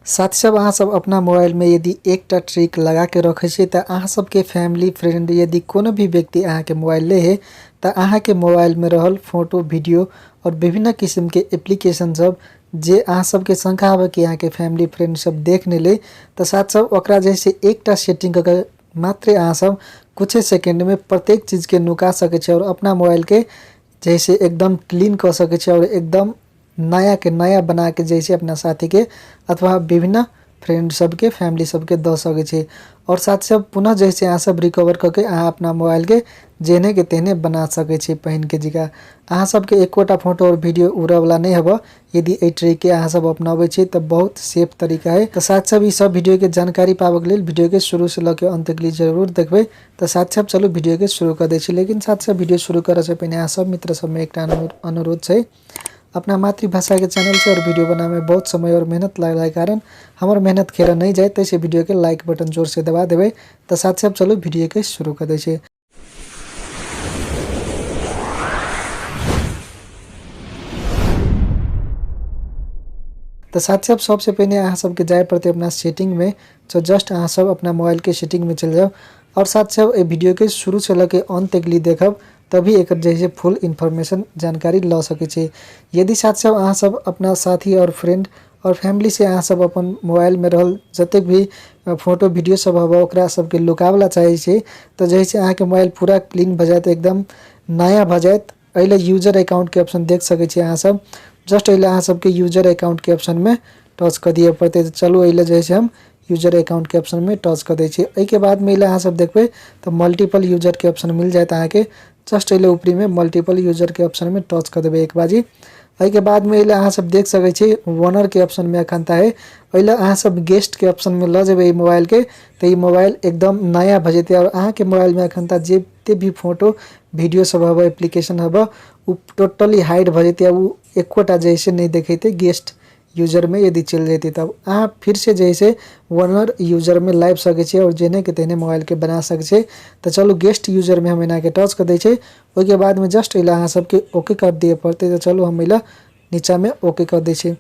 साथी सब अहाँ सब अपना मोबाइल में यदि एकटा ट्रिक लगा के रखे छी तो अहाँ सबके फैमिली फ्रेंड यदि कोनो भी व्यक्ति अहाँ के मोबाइल ले है तो अहाँ के मोबाइल में रहल फोटो वीडियो और विभिन्न किस्म के एप्लीकेशन सब जे अहाँ सबके शंका हवे कि अहाँ के फैमिली फ्रेंड सब देख नहीं ले तो साथ सब ओकरा जैसे एकटा सेटिंग कऽ मात्र अहाँ सब कुछ सेकेंड में प्रत्येक चीज के नुका सकै छी और अपना मोबाइल के जैसे एकदम क्लीन कऽ सकै छी और एकदम नया के नया बना के जे छै अपना साथी के अथवा विभिन्न फ्रेंड सबके फैमिली सबके दऽ सकै छी और साथ सब पुनः जे छै अहाँ सब रिकवर कऽ के अहाँ अपना मोबाइल के जेहने के तेहने बना सकै छी पहिन के जगह अहाँ सबके एकोटा फोटो और वीडियो उड़ऽवला नहि हबऽ यदि एहि ट्रिक के अहाँ सब अपनाबै छी तऽ बहुत सेफ तरीका है। तऽ साथ सब ई सब वीडियो के जानकारी पाबऽ के लेल वीडियो के शुरू से लऽ के अंत के लिए जरूर देखबै। तऽ साथ सब चलू वीडियो के शुरू कऽ दै छी, लेकिन साथ सब वीडियो शुरू करऽ से पहिने अहाँ सब मित्र सबमे एकटा अनुरोध छै, अपना मातृभाषा के चैनल से और वीडियो बनावे में बहुत समय और मेहनत लगला के कारण हमर मेहनत खेरा नहीं जाए, तैसे वीडियो के लाइक बटन जोर से दबा देबै। तऽ साथ सब चलू वीडियो के शुरू कर दै छी। तऽ साथ सब सबसे पहिने अहाँ सबके जाय पड़तै अपना सेटिंग में। तो जस्ट अहाँ सब अपना मोबाइल के सेटिंग में चलि जाउ और साथ सब एहि वीडियो के शुरू से लऽ के अंत तक लिए देखब, तभी एकर जे छै फुल इन्फॉर्मेशन जानकारी लऽ सकै छी। यदि साथ सब अहाँ सब अपना साथी और फ्रेंड और फैमिली से अहाँ सब अपन मोबाइल में रहल जतेक भी फोटो वीडियो सब हबऽ ओकरा सबके लुकाबला चाहै छी तऽ जे छै अहाँके मोबाइल पूरा क्लीन भऽ जायत, एकदम नया भऽ जायत। एहि लए यूजर अकाउंट के ऑप्शन देख सकै छी अहाँ सब। जस्ट एहि लए अहाँ सबके यूजर अकाउंट के ऑप्शन में टच कऽ दिअ पड़तै। तऽ चलू एहि लए जे छै हम यूजर अकाउंट के ऑप्शन में टच कऽ दै छी। एहिके बाद में एहि लए अहाँ सब देखबै तऽ मल्टीपल यूजर के ऑप्शन मिल जायत अहाँके। जस्ट एहि लए ऊपरी में मल्टीपल यूजर के ऑप्शन में टच कऽ देबै एक बाजी। एहिके बाद में एहि लए अहाँ सब देख सकै छी ओनर के ऑप्शन में एखन तऽ है। एहि लए अहाँ सब गेस्ट के ऑप्शन में लऽ जेबै ई मोबाइल के तऽ ई मोबाइल एकदम नया भऽ जेतै और अहाँके मोबाइल में एखन तऽ जते भी फोटो वीडियो सब हबऽ एप्लीकेशन हबऽ ओ टोटली हाइड भऽ जेतै, ओ एकोटा जे छै नहि देखेतै गेस्ट यूजर में यदि चलि जेतै। तब अहाँ फिर से जे छै ओनर यूजर में लाबि सकै छियै और जेहने के तेहने मोबाइल के बना सकै छियै। तऽ चलू गेस्ट यूजर में हम एना के टच कऽ दै छियै। ओहिके बाद में जस्ट एहि लए अहाँ सबके ओके कर दिअ पड़तै। तऽ चलू हम एहि लए नीचा में ओके कऽ दै छियै।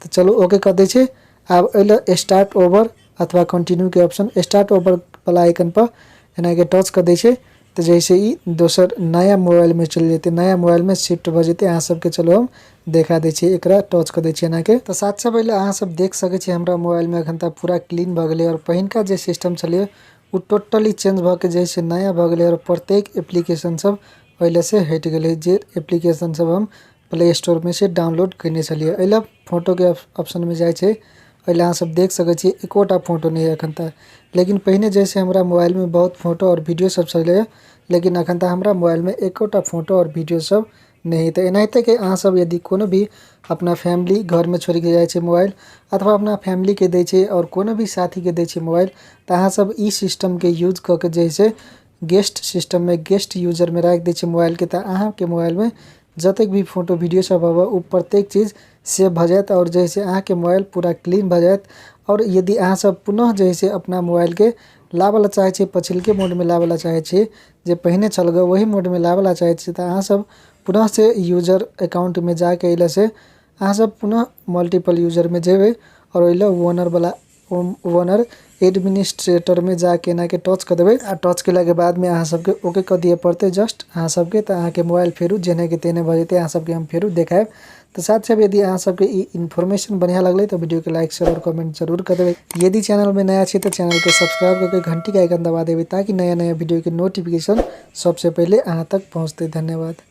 तऽ चलू ओके कऽ दै छियै। आब एहि लए स्टार्ट ओवर अथवा कंटिन्यू के ऑप्शन स्टार्ट ओवर वाला आइकन पर एना के टच कऽ दै छियै। तऽ जैसे ई दोसर नया मोबाइल में चलि जेतै, नया मोबाइल में शिफ्ट भऽ जेतै। अहाँ सबके चलू हम देखा दै छियै, एकरा टच कऽ दै छियै एना के। तऽ साथ सब एहि अहाँ सब देख सकै छियै हमरा मोबाइल में एखन तक पूरा क्लीन भऽ गेलै और पहिनका जे सिस्टम छलै ओ टोटली चेंज भऽ के जे छै नया भऽ गेलै और प्रत्येक एप्लीकेशन सब ओहि से हटि गेलै जे एप्लीकेशन सब हम प्ले स्टोर में से डाउनलोड कयने छलियै। एहि लए फोटोके ऑप्शनमे जाइ छै, एहि लए अहाँ सब देख सकै छियै एकोटा फोटो नहि एखन तक। लेकिन पहिने जैसे हमरा मोबाइलमे बहुत फोटो आओर वीडियो सब छलै, लेकिन एखन तक हमरा मोबाइलमे एकोटा फोटो आओर वीडियो सब नहि है। तऽ एनाहिते के अहाँ सब यदि कोनो भी अपना फैमिली घरमे छोड़िके जाइ छै मोबाइल अथवा अपना फैमिलीके दै छै आओर कोनो भी साथीके दै छै मोबाइल, तऽ अहाँ सब ई सिस्टमके यूज कऽ के जे छै गेस्ट सिस्टममे गेस्ट यूजरमे राखि दै छै मोबाइलके, तऽ अहाँके मोबाइलमे जतेक भी फोटो वीडियो सब हबऽ ओ प्रत्येक चीज सेव भऽ जायत और जे छै अहाँके मोबाइल पूरा क्लीन भऽ जायत। और यदि अहाँ सब पुनः जे छै अपना मोबाइलके लाबऽ लए चाहै छियै, पछिलके मोडमे लाबऽ लए चाहै छियै, जे पहिने छल गऽ ओही मोडमे लाबऽ लए चाहै छियै, तऽ अहाँ सब पुनः से यूजर अकाउंटमे जाके एहि लए से अहाँ सब पुनः मल्टीपल यूजरमे जेबै और ओहि लए ओनरवला ओनर एडमिनिस्ट्रेटरमे जाके एनाके टच कऽ देबै आ टच केलाके बादमे अहाँ सबके ओके कऽ दिअ पड़तै जस्ट अहाँ सबके, तऽ अहाँके मोबाइल फेरो जेनाके तेने भऽ जेतै। अहाँ सबके हम फेरो देखायब। तऽ साथ साथ यदि अहाँ सबके ई इन्फॉर्मेशन बढ़िआँ लगलै तऽ वीडियोके लाइक शेयर और कमेंट जरूर कऽ देबै। यदि चैनलमे नया छी तऽ चैनलके सब्सक्राइब कऽ के घंटीके आइकन दबा देबै ताकि नया नया वीडियोके नोटिफिकेशन सबसँ पहिले अहाँ तक पहुँचतै। धन्यवाद।